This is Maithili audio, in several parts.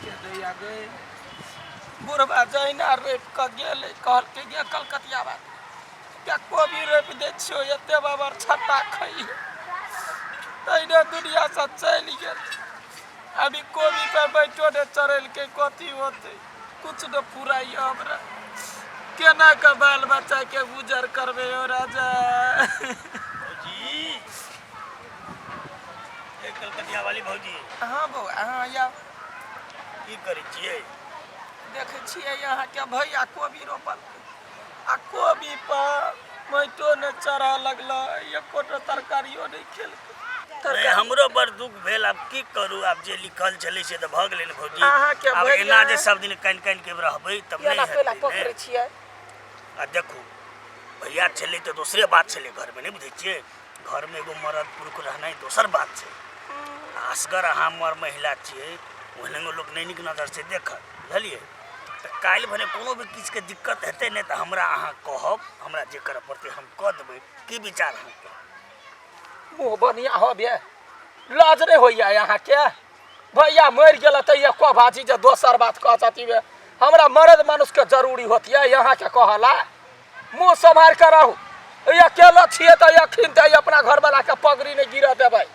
के दैया गे बुढ़बा जहिना रोपि कऽ गेलै कहलकै गे कलकतिया बात के कोबी रोपि दै छियौ एते बाबर छट्टा खइहे तहिने दुनियासँ चलि गेल। अभी कोबी पर बैठो ने चढ़ेलकै कथी होतै कुछ ने फुराइए हमरा केना के बाल बच्चा के गुजर करबै हो राजा। भौजी ए कलकतिया वाली भौजी। हाँ बौआ हाँ आउ। की करै छियै? देखै छियै अहाँके भैया कोबी रोपल आ कोबी पर माटियो नहि चढ़ऽ लगलै एकोटा तरकारियो नहि खेलकै। नहीं हमरो बड़ दुख भेल आब की करू आब जे लिखल छलै से तऽ भऽ गेलै ने भौजी। अहाँके आब भैया एना जे सब दिन कानि कानि के रहबै तब नहि केला हेतै पकड़ै ने। छियै। आ देखू भैया छलै तऽ दोसरे बात छलै घरमे नहि बुझै छियै घरमे एगो मरद पुरुष रहनाइ दोसर बात छै। आ असगर अहाँ मर महिला छियै ओहने लोक नहि नीक नजर से देखत बुझलियै। तऽ काल्हि भने कोनो भी किछुके दिक्कत हेतै ने तऽ हमरा अहाँ कहब हमरा जे करऽ पड़तै हम कऽ देबै। की विचार अहाँके? मुँह बढ़िया होबे लाज नहि होइया अहाँके? भैया मरि गेल तऽ एको भाजी जे दोसर बात कह छथिन हमरा मर्द मनुष्यके जरूरी होतियै अहाँके कहला। मुँह सम्हारि कऽ रहू अकेलो छियै तऽ अखन तऽ अपना घरवालाके पगड़ी नहि गिरऽ देबै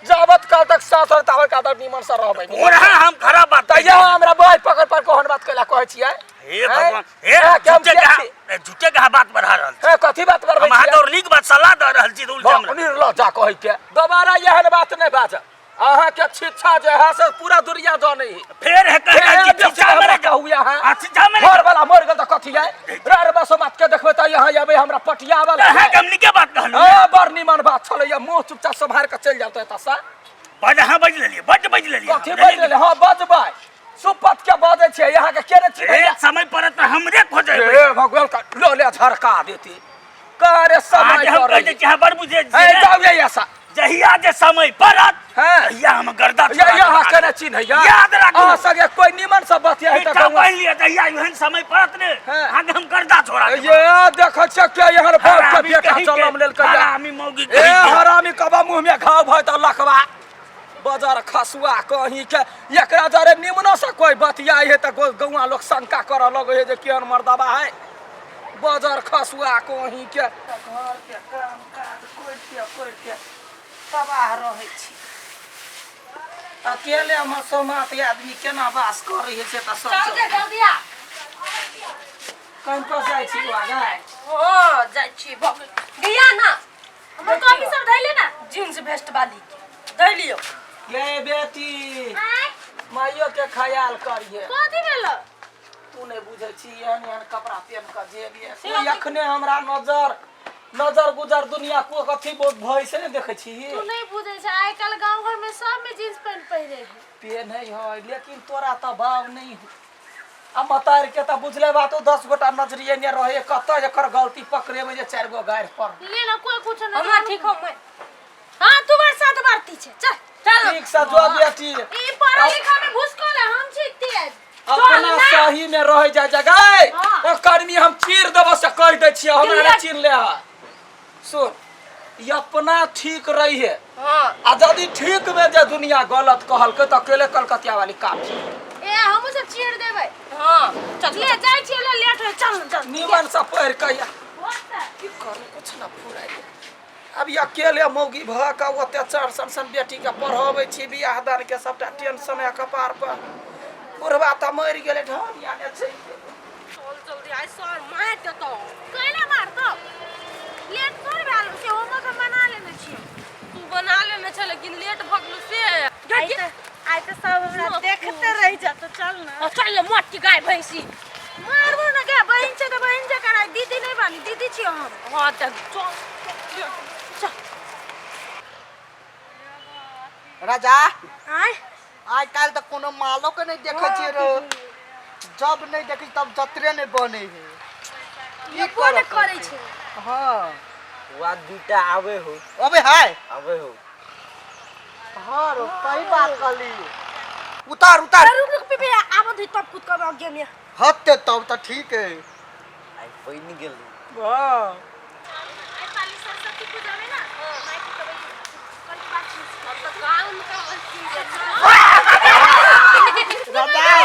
जाबत काल तक साँस रहत ताबत काल तक निमन से रहबै। कोन हम खराब बात तऽ इएह हमरा बाइ पकड़ पर कोहन बात कैला कहै छियै? हे भगवान हे झूठे के झूठे के बात बढ़ा रहल छी। हे कथी बात बढ़बै हम अहाँके और नीक बात सलाह दऽ रहल छी तऽ उल्टा हमरा निर्लज्जा कहै के दोबारा एहन बात नहि बाजब। अहाँके शिक्षा जे है से पूरा दुनिया जानै है। फेर है कहि रहल छी शिक्षा हमरा कहू अहाँ आ शिक्षा में घर वाला मर गेल तऽ कथी है रे बस बात के देखबै तऽ यहाँ अबै हमरा पटिया वाला। अहाँके हम नीके बात कहलहुँ। ए बड़ निमन बात छलैया मुँह चुपचाप सम्हारि कऽ चलि जाउ तऽ एतऽसँ। बड अहाँ बाजि लेलियै बड बाजि लेलियै। कथी बाजि लेलियै? हाँ बजबै सुपत के बजै छियै अहाँके के ने चिन्हैया? ए समय पड़त तऽ हमरे खोजबै। हे भगवान का लो ले झरका देती करे समय हम पर कहै छी अहाँ बड़ बुझै ए छियै। जाउ ये ऐसा जहिया जे समय पड़त हाँ। तहिया हम गर्दा ये छोड़ा यहाँ देब। के ने चिन्हैया। याद राखू। अहाँ संगे कोई निमन से बतिया है तऽ पीठा गौआ- बान्हि लिअ जहिया एहन समय पड़त ने हाँ। अहाँके हम गर्दा छोड़ा देब। ये देखै छियै के एहन बाप के हरामी बेटा कहीं के, जन्म लेलकै या। हरामी मौगी ए कहीं के। हरामी कबा मुँह में घाव भय तऽ लखवा बजर खसुआ कहीं के एकरा जरे निमनो से कोई बतिया है तऽ गौआ लोग शंका करऽ लगै है जे केहन मर्दबा है बजर खसुआ कहीं के। घर के काम काज करिते करिते तबाह रहै छी। अकेले हमर समात आदमी केना वास करै है से तऽ सब चल गे जल्दी आ। कहीं पर जाइ छी बौआ गै? ओ जाइ छी भऽ गेल। गैया ना हमर कॉपी सब धैले ना जींस वेस्ट वाली के धैलियो। गे बेटी माइयो के ख्याल करिहे। कथी भेलो? तू नहि बुझै छी एहन एहन कपड़ा पेन कऽ जेबिहे कोई अखने हमरा नजर नजर गुजर दुनिया को कथी भय से नहि देखै छी। तू नहीं बुझै छै आइ काल्हि गाँव घर में सब में जींस पैंट पहिरे है। पेन्है है लेकिन तोरा तऽ भाव नहीं हो। आ मतार के तऽ बुझले बात 10 गोटा नजरिए ने रहे कतऽ एकर गलती पकड़ेबै जे 4 गो गारि पर। ले ना कोई कुछ नहीं। हमरा ठीक हो मैं। हाँ तू बरसात बारती छे चल चल। ठीक से जो बेटी। ई पढ़ा लिखा में घुसकोल है हम छी तेज। अपना सही में रह जाय जगह हाँ। ओ कर्मी हम चीर देबो से कह दै छियै हमरा किया? चीर ले है। सुन ई अपना ठीक रही है। हाँ। आ यदि ठीक में जे दुनिया गलत कहलकै तऽ अकेले कलकतिया वाली काफी। ए हमहूँ सब चीर देबै। हाँ चल ले जाइ छियै ले लेट होय चल चल। निमन से पढ़ के या। होतै। की करू कुछ ना फुराइ। अभी अकेले मौगी भऽ कऽ ओते चार सन सन बेटी के पढ़ाबै छी बियाह दान के सबटा टेंशन है कपार पर। बुढ़वा तऽ मरि गेलै ढन याने छै। चल जल्दी आइ सर मारि देतौ। कैला मारतौ? लेट थोड़े भेल से होमवर्क हम बना लेने छियै। तू बना लेने छे लेकिन लेट भऽ गेलौ से। आइ तऽ सब हमरा देखते रहि जातो चल ना। चल ले मोटी गाय भैंसी। मारबो ना गे बहिन छै तऽ बहिन छै कराय दीदी नहीं बानी दीदी छियै हम। हाँ तऽ चल चल। राजा आय आइ काल्हि तऽ कोनो मालो के नहीं देखै छियै रो। जब नहीं देखै तब जतरे नहीं बने है। की कोन करै छै? हाँ वा दूटा आवे हो। अबे है आवे हो। हाँ रो सही बात कहली। उतार उतार। रुक रुक पीपी आबो दी तब कूद कब गेम या। हते तब तऽ ठीक है। आई बनि गेल। हाँ। आई पाली सरस्वती पूजा में ना माई के कबै कल बात हम तऽ गाँव में राजा।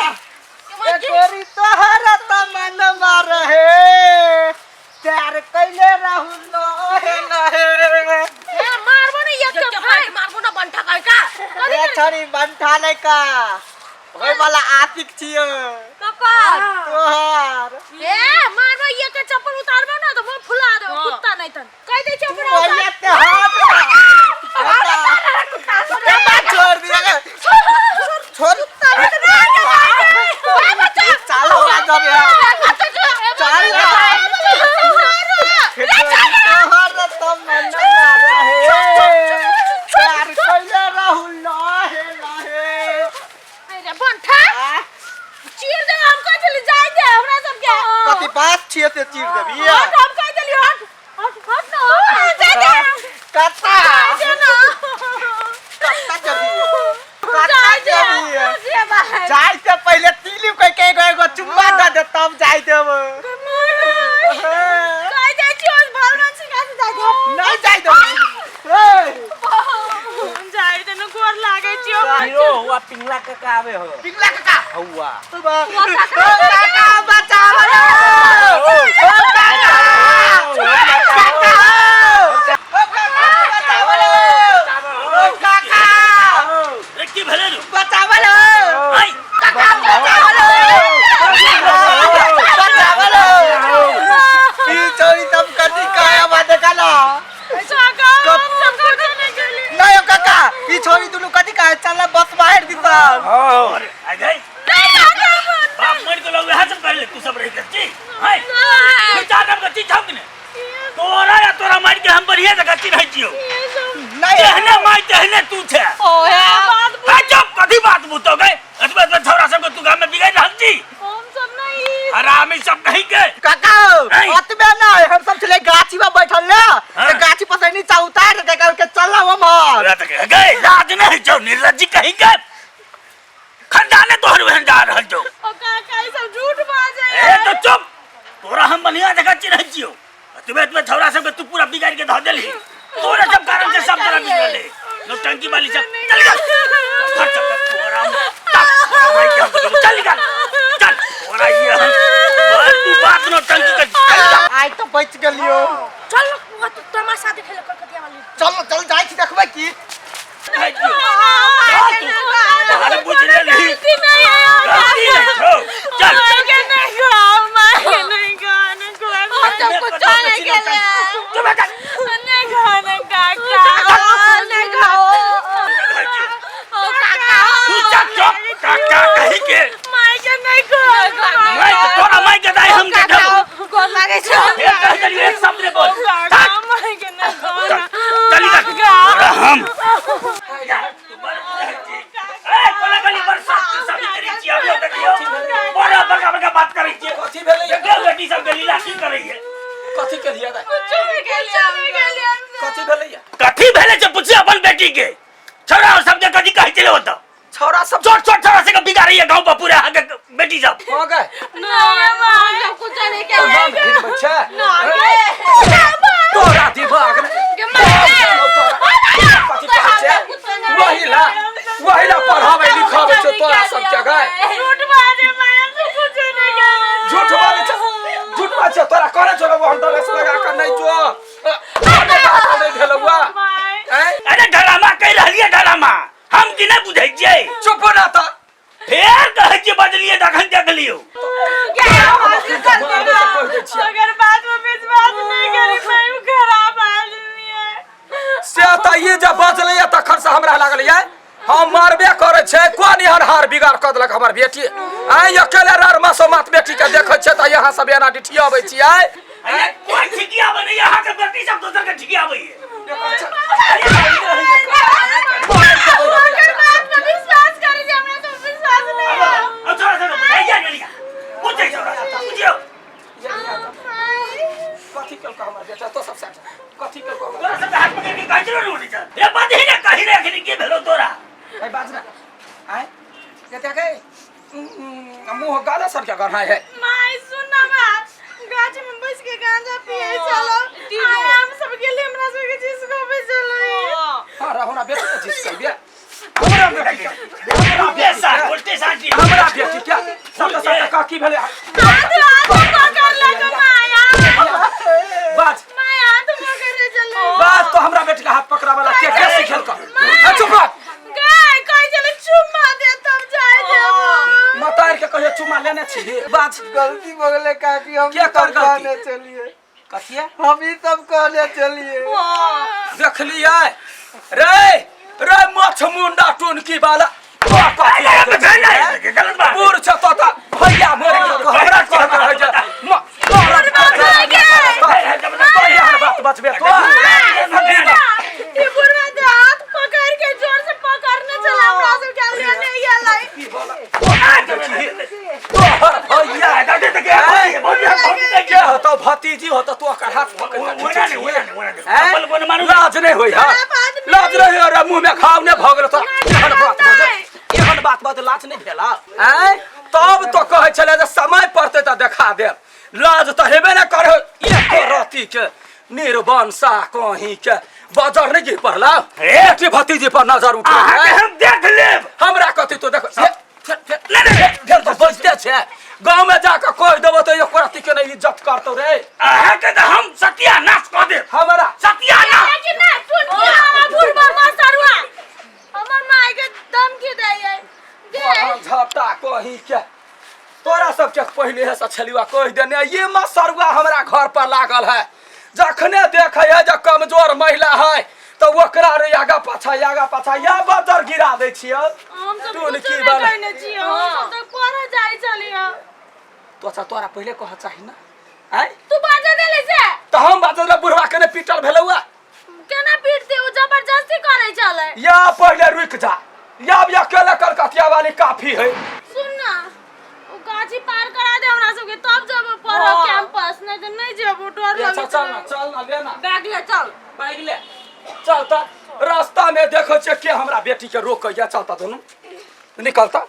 छोरी बंठा नहीं का ओइ वाला आशिक छियो। ककर? तोहर। ए मारबो ये के चप्पल उतारबो ना तो मुंह फुला देबो कुत्ता नहीं तन कह दे तू चप्पल उतार। बोलिए ते हाथ ना छोड़ दिया के। छोड़ चल हो जा चल तोहर तो मन ना रहे प्यार कइले रहू लहे लहे। अरे बंठा चीर दे हम कह चली जाय दे हमरा सब के। कथी बात छियै से चीर देबी? हट हम कह देली हट हट हट ना जाय दे। कत्ता जाय ना। कत्ता जबी कत्ता जबी? जे बाहर जाय से पहिले तिलू कह के एगो एगो चुम्मा दे दे तब जाय देब। कह जाय छी और भगवान सिखा से जाय दे। नहीं जाय देब। जाय दे न गोर लागे छी। हीरो हुआ पिंगला काका आवे हो। पिंगला काका हौआ। ओ काका बचाव लो। ओ काका काका ओ काका बचाव लो। ओ काका रे की भेलै रो? बचाव लो। आइ काका बचाव लो बचाव लो। ई चोरी तब कथी काया बात काला काका हम सब कुछ नहीं गेली। नहीं ओ काका ई छोरी दुनू कथी काया चल बस बाहर दिसन। अरे आ गई बाप मर गेलौ वएह सब करे तू सब रहि के छी हाय विचार नाम के चीज छौ कि ने तोरा या तोरा मार के हम बढ़िया जगह चिन्है छियौ। नहीं तेहने माय तेहने तू छे। ओहे बात आ चुप कथी बात बुतो गए एतबे एतबे छौरा सब के तू गाम में बिगाड़ रहल छी। हम सब नहीं हरामी सब कहीं के। काका नहीं। अतबे नहीं हम सब छले गाछी में बैठल ले। हाँ। ते गाछी पर से नीचा उतार के कहल के चल हम तोरा तऽ कहे गए लाज नहीं छौ निर्लज्जी कहीं के खंडाने तोहर वहन जा रहल छौ। ओ काका ई सब झूठ बाजे। ए तो चुप तोरा हम बढ़िया जगह चिन्है छियौ। एतबे एतबे छौरा सब के तू पूरा बिगाड़ के धऽ देलही। तोरा सब कारण से सब तोरा बिगड़ले नौटंकी वाली सब चल निकल घर चल तोरा हम तक भाई के हम चल निकल चल तोरा ये हम बड़ तू बात नौटंकी के चल निकल। आइ तो बच गेलियो। चल वो तो तमाशा देखे ले कलकतिया वाली। चल चल जाय छी देखबै की। चिन्है छियौ। चल तू तोहर बुझ लेलही गलती नहीं है गलती नहीं छौ चल। नहीं खाओ माय नहीं खाना हम सब कुछ नहीं गेले। चुप कर। नहीं खाना काका नहीं खाओ ओ काका तू चल चुप काका कहीं के माय के नहीं खाओ। माय के तोरा माय के दाई हम के देबो। गोर लागे छै। फेर कह देलियौ एक शब्द ने बोल। काका माय के नहीं खाना। चल निकल तोरा हम तू बड़ बुझै छी। ए कोना गली बरसात के सब करै छी हम लोग देखियौ बड़ा बड़का बड़का बात करै छियै। कथी भेलै? देखियौ बेटी सब के लीला की करै छै। कथी केलियै दाइ? कुछो नहीं गेलियै। कथी भेलै? कथी भेलै से पुछियौ अपन बेटी के। छौड़ा सब के कथी कहै छलै ओतऽ? छौड़ा सब छोट छोट छौड़ा सबके बिगाड़ैया गाँव पर पूरा अहाँके बेटी सब। हो गए नहीं हम सब कुछ नहीं तो गेलियै। नाम घिनबै छै? नहीं तोरा दिमाग ने कथी कहै छै? वही ला वही ला पढ़ाबै लिखाबै छौ तोरा सब के गए। झूठ बाजे माय हम सब कुछ नहीं गेलियै। झूठ बाजै छै झूठ बाजै छै तोरा करे छौ हम ड्रेस लगा कऽ नहीं जो नहीं भेलौआ। आँय? अरे ड्रामा कहि रहलियै ड्रामा हम की नहि बुझै छियै? चुप ना तऽ। फेर कहै छियै बजलियै तखन देखलियौ। कहि दै छियै। अगर बात में विश्वास नहीं करी मैं उ खराब आदमी है। से तऽ ई जे बजलैया तखन से हमरा लागल ये हम मारबे करै छै। कोन एहन हार बिगाड़ कऽ देलक हमर बेटी? आँय अकेले रार मासो मात बेटी के देखै छियै तऽ यहाँ सब एना डिठियाबै छियै। अरे कोइ ठिकियाबै नहि अहाँके बेटी सब दोसर के ठिकियाबैये। अगर बात में विश्वास करी जे हमरा तो विश्वास नहीं है। अब छौड़ा सब बुझाइया गेलिया बुझै छौड़ा सब बुझियौ। कथी केलको हमर बेटा? तो सब साथ कथी केलको हमर? तोरा सब हाथ पकड़ि के कहै छलौ ने उठै छल हे बाजही ने कही ने एखनी की भेलौ तोरा? है बाज ना आँय ये देखे मुँह गाला सर के गढ़ाई है। माय सुन ना बात गाछ में बैस के गांजा पिए चलो आय हम सब गेली हमरा सब के चीज को पे चलो। हाँ रहो ना बेटी के चीज कहिए हमरा बेटी के हमरा बेटी उल्टे सा के उल्टे सा हमरा बेटी के सब सब का की भेलै? हाथ हाथ पकड़ ले के माया। बाज माय हाथ पकड़े चलो। बाज तो हमरा बेटी के हाथ पकड़ा वाला के के सिखेल कर? चुप रह। गाय कहि चले चुमा लेने छी बाज। गलती भऽ गेलै काकी, हम के कर ई सब गलती? कहने चलिए। कथिया? हम ई सब कहने चलिए। देखलियै रे रे मछ मुंडा टुनकी वाला। बूढ़ छ तो त भैया मरि गेल तो हमरा कहत रहै जे तोहर बात बचबे तो। ई बुढ़वा के हाथ पकड़ के जोर से पकड़ने चला, हमरा सब के लेने गेलै। तोहर भैया के होतो, भतीजी होतो, तू ओकर हाथ पकड़ के खींचै छिही? हैं? लाज नहीं होई हा, लाज नहीं होई रे, मुंह में घाव नहीं भऽ गेल तो एहन बात बजै, एहन बात बात लाज नहीं भेला हैं? तब तो कहै छलै जे समय पड़तै तऽ देखा देब। लाज तऽ हेबे ने करे एको रति के। निर्वंशा कहीं के बजर नहीं गिर पड़ला, बेटी भतीजी पर नजर उठे। अहाँके हम देख लेब। हमरा कथी तो देख, फेर फेर फेर फेर तो बजते छै। गाँव में जाके कहि देबो तऽ एको रति के नहीं इज्जत करतौ रे। अहाँके तऽ हम सत्यानाश कऽ देब। हमरा सत्यानाश। लेकिन ना टुनकी वाला बुढ़वा मसरुआ हमर माय के धमकी दैयै गे। झपटा कही के तोरा सबके पहिले से छलिवा कहि देने, ये मसरुआ हमरा घर पर लागल है, जखने देखे है जे कमजोर महिला है तऽ ओकरा रे आगा पाछा आगा पाछा या बदर गिरा दै छियै। हम सब टुनकी कुछो नहि वाला। कहने छियै, हम सब तऽ पढ़े जाइ छलियै। तो अच्छा तोरा पहिले कह चाही ना आँय? तू बाजे देले से। तऽ हम बाजल रह, बुढ़वा के नहि पीटल भेलौ। केना पीटते, ओ जबरदस्ती करै छलै। या पहिले रुकि जा, या अब अकेले कलकतिया वाली काफी है। सुन ना, ओ गाछी पार करा दे हमरा सबके तब जेबो पढ़ो कैंपस, नहीं तो नहीं जेबो, डर अच्छा लगै। चल ना, चल ना, ले ना बैग ले चल, बैग ले चल। तऽ रास्ता में देखै छियै के हमरा बेटी के रोकैया। चल तऽ दुनू निकलता।